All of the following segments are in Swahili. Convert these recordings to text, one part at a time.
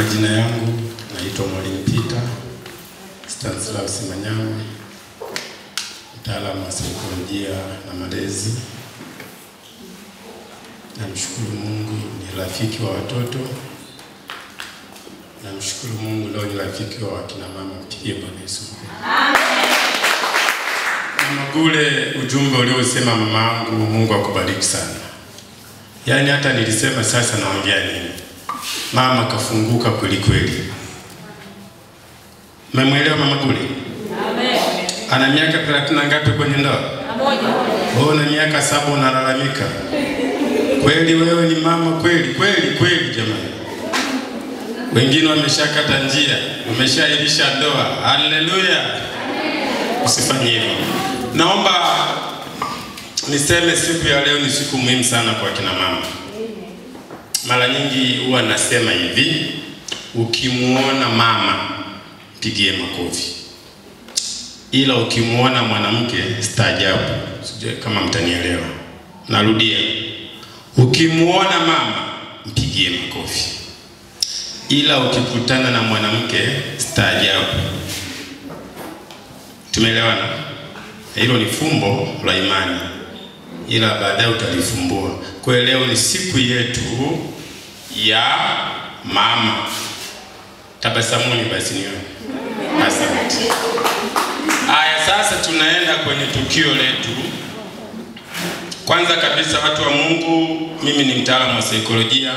Majina yangu naitwa Mwalimu Peter Stanislaus Manyama, mtaalamu wa saikolojia na malezi. Namshukuru Mungu ni rafiki wa watoto. Namshukuru Mungu leo ni rafiki wa kina mama. Mpigie Bwana Yesu. Amen. Mama Gule, ujumbe uliosema mamangu, Mungu akubariki sana. Yaani hata nilisema sasa naongea nini? Mama kafunguka kweli kweli. Mmemwelewa Mama Gule? Amen. Ana miaka 30 na ngapi kwenye ndoa? Moja. Wewe una miaka 7 unalalamika. Kweli wewe ni mama kweli kweli kweli jamani. Wengine wameshakata njia, wameshailisha ndoa. Haleluya. Usifanye hivyo. Naomba niseme siku ya leo ni siku muhimu sana kwa kina mama. Mara nyingi huwa nasema hivi, ukimuona mama pigie makofi. Ila ukimuona mwanamke staajabu. Sijui kama mtanielewa. Narudia. Ukimuona mama mpigie makofi. Ila ukikutana na mwanamke staajabu. Tumeelewana? Hilo ni fumbo la imani, ila baadaye utalifumbua. Kwa hiyo leo ni siku yetu ya mama. Tabasamuni basi nione. Asante. Haya, sasa tunaenda kwenye tukio letu. Kwanza kabisa, watu wa Mungu, mimi ni mtaalamu wa saikolojia.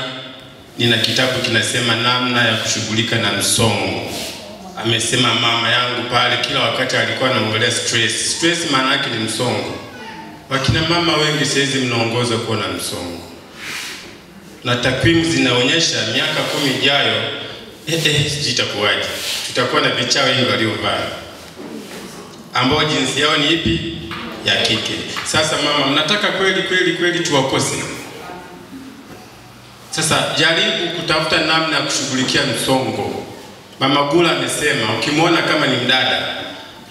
Nina kitabu kinasema namna ya kushughulika na msongo. Amesema mama yangu pale kila wakati alikuwa anaongelea stress. Stress maana yake ni msongo. Wakina mama wengi saizi mnaongoza kuwa na msongo. Na takwimu zinaonyesha miaka 10 ijayo sijui itakuwaje. Tutakuwa na vichaa wengi waliovaa, ambao jinsi yao ni ipi? Ya kike. Sasa mama, mnataka kweli kweli kweli tuwakose? Sasa jaribu kutafuta namna ya kushughulikia msongo. Mama Gula amesema ukimwona kama ni mdada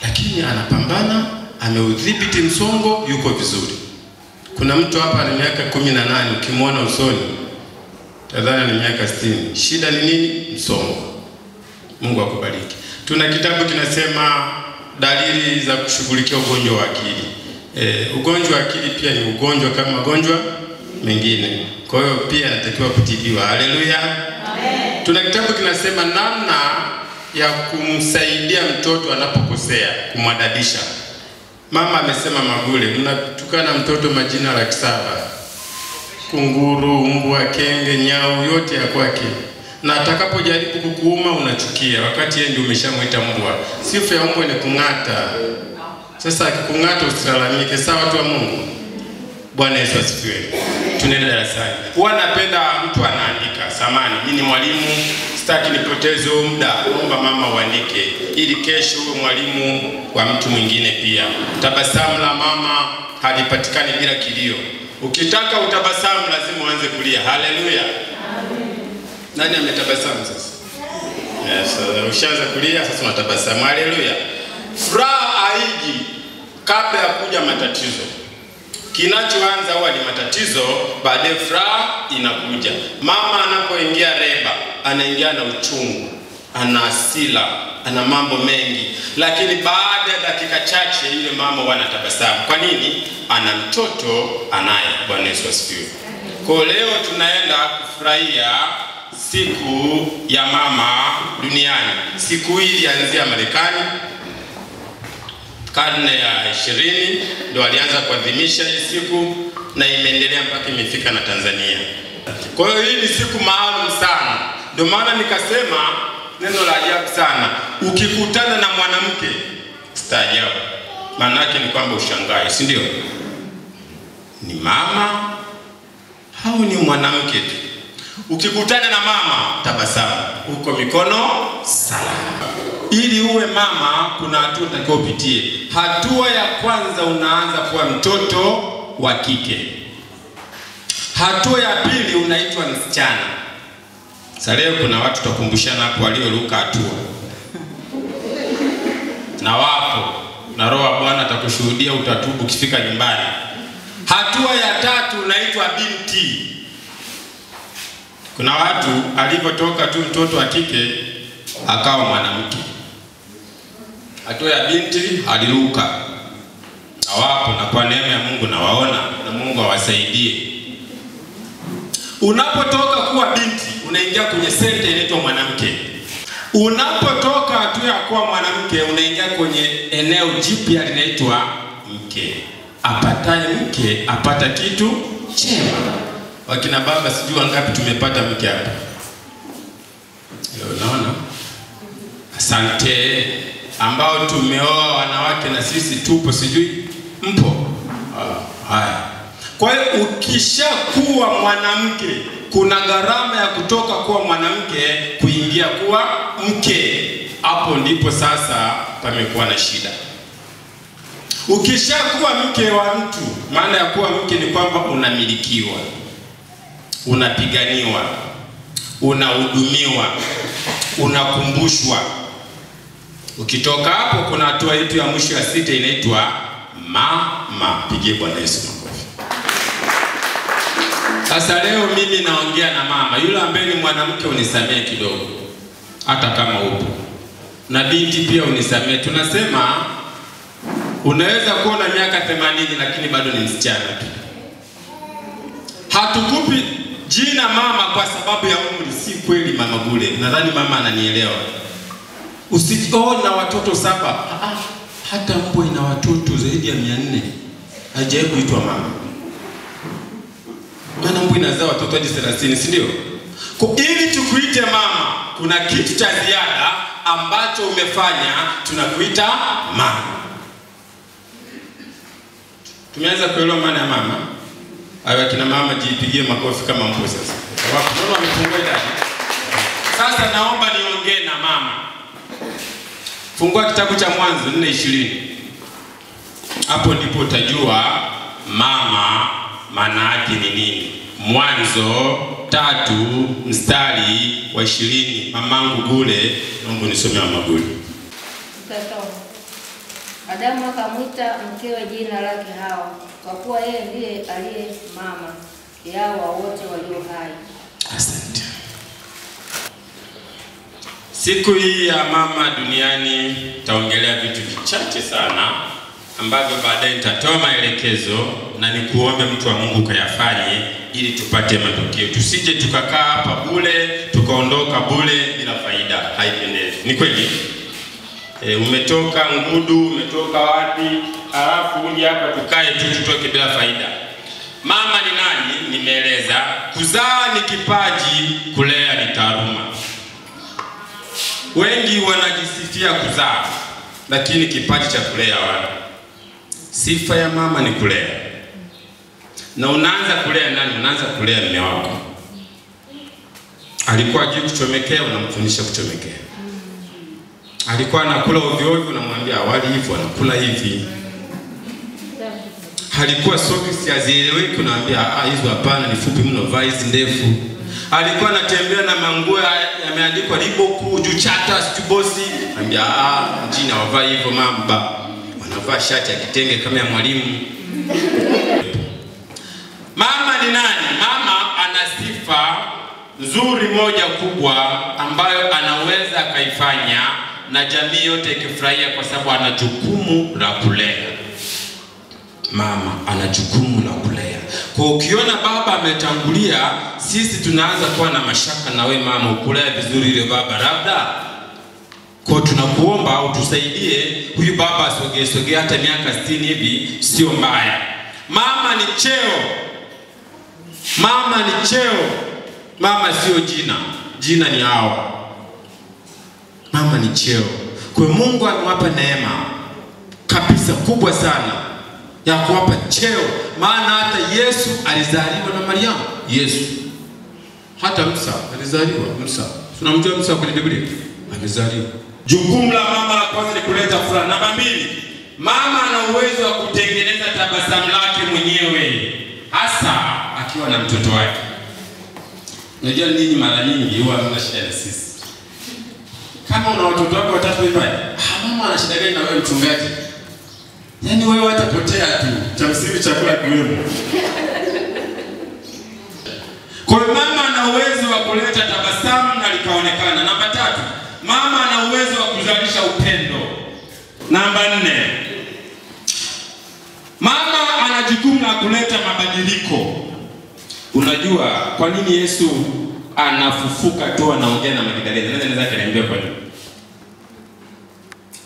lakini anapambana, ameudhibiti msongo, yuko vizuri. Kuna mtu hapa ana miaka 18, ukimwona usoni tadhani ni miaka 60. Shida ni nini? Msongo. Mungu akubariki. Tuna kitabu kinasema dalili za kushughulikia ugonjwa wa akili. Ugonjwa wa akili pia ni ugonjwa kama magonjwa mengine. Kwa hiyo pia anatakiwa kutibiwa. Haleluya. Amen. Tuna kitabu kinasema namna ya kumsaidia mtoto anapokosea, kumwadabisha. Mama amesema Magule, mnatukana mtoto majina 700,000. Kunguru, mbwa, kenge, nyau, yote ya kwake. Na atakapojaribu kukuuma unachukia, wakati yeye ndio umeshamuita mbwa. Sifa ya mbwa ni kung'ata. Sasa akikung'ata usilalamike. Sawa watu wa Mungu? Bwana Yesu asifiwe. Tunaenda darasani. Huwa napenda mtu anaandika. Samani, mimi ni mwalimu, sitaki nipoteze muda. Naomba mama uandike ili kesho uwe mwalimu wa mtu mwingine pia. Tabasamu la mama halipatikani bila kilio. Ukitaka utabasamu lazima uanze kulia. Haleluya. Nani ametabasamu sasa? Yes, ushaanza kulia sasa unatabasamu. Haleluya. Furaha haiji kabla ya kuja matatizo. Kinachoanza huwa ni matatizo, baadaye furaha inakuja. Mama anapoingia reba, anaingia na uchungu, ana hasira, ana mambo mengi. Lakini baada ya dakika chache yule mama huwa anatabasamu. Kwa nini? Ana mtoto anaye. Bwana Yesu asifiwe. Kwa leo tunaenda kufurahia siku ya mama duniani. Siku hii ilianzia Marekani karne ya 20, ndio alianza kuadhimisha hii siku na imeendelea mpaka imefika na Tanzania. Kwa hiyo hii ni siku maalum sana. Ndio maana nikasema neno la ajabu sana. Ukikutana na mwanamke staajabu. Maana yake ni kwamba ushangae, si ndio? Ni mama au ni mwanamke tu? Ukikutana na mama tabasamu, uko mikono salama. Ili uwe mama kuna hatua unatakiwa upitie. Hatua ya kwanza unaanza kuwa mtoto wa kike. Hatua ya pili unaitwa msichana. Sasa leo kuna watu tutakumbushana hapo walioruka hatua. Na wapo, na Roho wa Bwana atakushuhudia, utatubu ukifika nyumbani. Hatua ya tatu unaitwa binti. Kuna watu alipotoka tu mtoto wa kike akawa mwanamke. Hatua ya binti aliruka. Na wapo, na kwa neema ya Mungu nawaona, na Mungu awasaidie. Unapotoka kuwa binti unaingia kwenye senta inaitwa mwanamke. Unapotoka hatua ya kuwa mwanamke unaingia kwenye eneo jipya linaitwa mke. Apataye mke apata kitu chema. Wakina baba sijui wangapi tumepata mke hapa. Unaona? Asante. Ambao tumeoa wanawake na sisi tupo, sijui mpo. Haya. Kwa hiyo ukishakuwa mwanamke kuna gharama ya kutoka kuwa mwanamke kuingia kuwa mke. Hapo ndipo sasa pamekuwa na shida. Ukishakuwa mke wa mtu, maana ya kuwa mke ni kwamba unamilikiwa, unapiganiwa, unahudumiwa, unakumbushwa. Ukitoka hapo kuna hatua yetu ya mwisho ya 6 inaitwa mama. Pigie Bwana Yesu makofi. Sasa leo mimi naongea na mama. Yule ambaye ni mwanamke unisamee kidogo, hata kama upo. Na binti pia unisamee. Tunasema unaweza kuwa na miaka 80 lakini bado ni msichana tu. Hatukupi jina mama kwa sababu ya umri. Si kweli mama Gule. Nadhani mama ananielewa. Usijiona watoto 7. Hata mbwa ina watoto zaidi ya 400. Haijawahi kuitwa mama. Maana mbwa inazaa watoto hadi 30, si ndio? Kwa ili tukuite mama, kuna kitu cha ziada ambacho umefanya, tunakuita mama. Tumeanza kuelewa maana ya mama. Hayo akina mama jipigie makofi kama mpo sasa. Wapo wamepungua idadi. Sasa naomba niongee na mama. Fungua kitabu cha Mwanzo 4:20. Hapo ndipo utajua mama maana yake ni nini. Mwanzo 3 mstari wa 20. Mamangu Gule, naomba nisome mama Gule. Adamu akamwita mkewe jina lake Hawa, kwa kuwa yeye ndiye aliye mama yao wote walio hai. Asante. Siku hii ya mama duniani taongelea vitu vichache sana ambavyo baadaye nitatoa maelekezo na nikuombe mtu wa Mungu kayafanye ili tupate matokeo. Tusije tukakaa hapa bure, tukaondoka bure bila faida, haipendezi. Ni kweli? Umetoka Ngudu, umetoka wapi, alafu uje hapa tukae tu tutoke bila faida. Mama ni nani? Nimeeleza. Kuzaa ni kipaji, kulea ni taaluma. Wengi wanajisifia kuzaa, lakini kipaji cha kulea hawana. Sifa ya mama ni kulea. Na unaanza kulea nani? Unaanza kulea mume wako. Alikuwa hajui kuchomekea, unamfundisha kuchomekea. Alikuwa anakula ovyo ovyo, unamwambia awali hivyo, anakula hivi. Alikuwa socks hazieleweki, unamwambia hizo hapana, ni fupi mno, vaa hizi ndefu. Alikuwa anatembea na manguo yameandikwa Reebok, juu chata, sijui bosi, anambia mjini hawavai hivyo mamba. Wanavaa shati ya kitenge kama ya mwalimu. Mama ni nani? Mama ana sifa nzuri moja kubwa ambayo anaweza akaifanya na jamii yote ikifurahia, kwa sababu ana jukumu la kulea. Mama ana jukumu la kulea. Kwa ukiona baba ametangulia, sisi tunaanza kuwa na mashaka na we mama ukulea vizuri ile baba labda. Kwa tunakuomba utusaidie huyu baba asogee sogee hata miaka 60 hivi, sio mbaya. Mama ni cheo. Mama ni cheo. Mama sio jina. Jina ni hawa. Mama ni cheo. Kwa Mungu amewapa neema kabisa kubwa sana ya kuwapa cheo. Maana hata Yesu alizaliwa na Mariamu. Yesu. Hata Musa alizaliwa. Musa. Tunamjua Musa kwenye Biblia. Alizaliwa. Jukumu la mama la kwanza ni kuleta furaha. Namba 2, mama ana uwezo wa kutengeneza tabasamu lake mwenyewe, hasa akiwa na mtoto wake. Unajua ninyi mara nyingi huwa mna shida na sisi. Kama una watoto wako watatu hivi, mama ana shida gani na wewe mchungaji? Yaani wewe hatapotea tu, cha msingi chakula kiwemo. Kwa hiyo mama ana ana uwezo wa kuleta tabasamu na likaonekana. Namba 3, mama ana uwezo wa kuzalisha upendo. Namba 4, mama ana jukumu la kuleta mabadiliko. Unajua kwa nini Yesu anafufuka tu anaongea na Magdalena? Nani anaweza kuniambia kwa nini?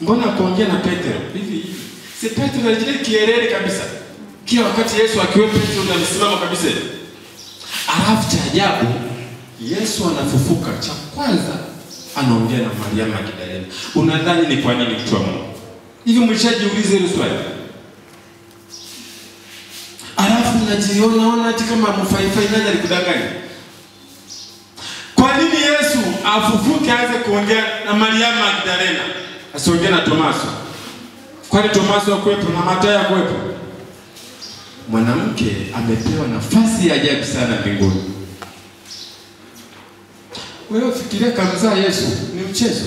Mbona kuongea na Petro hivi hivi? Si Petro alijile kielele kabisa. Kila wakati Yesu akiwa Petro ndiye alisimama kabisa. Alafu cha ajabu, Yesu anafufuka, cha kwanza anaongea na Maria Magdalena. Unadhani ni kwa nini, mtu wa Mungu? Hivi mlishajiuliza hilo swali? Alafu unajiona ona ati kama mfaifai, nani alikudanganya? Kwa nini Yesu afufuke aanze kuongea na Maria Magdalena, asiongee na Tomaso? Kwani Tomaso hakuwepo na Mathayo hakuwepo? Mwanamke amepewa nafasi ya ajabu sana mbinguni. Wewe fikiria kamzaa Yesu ni mchezo.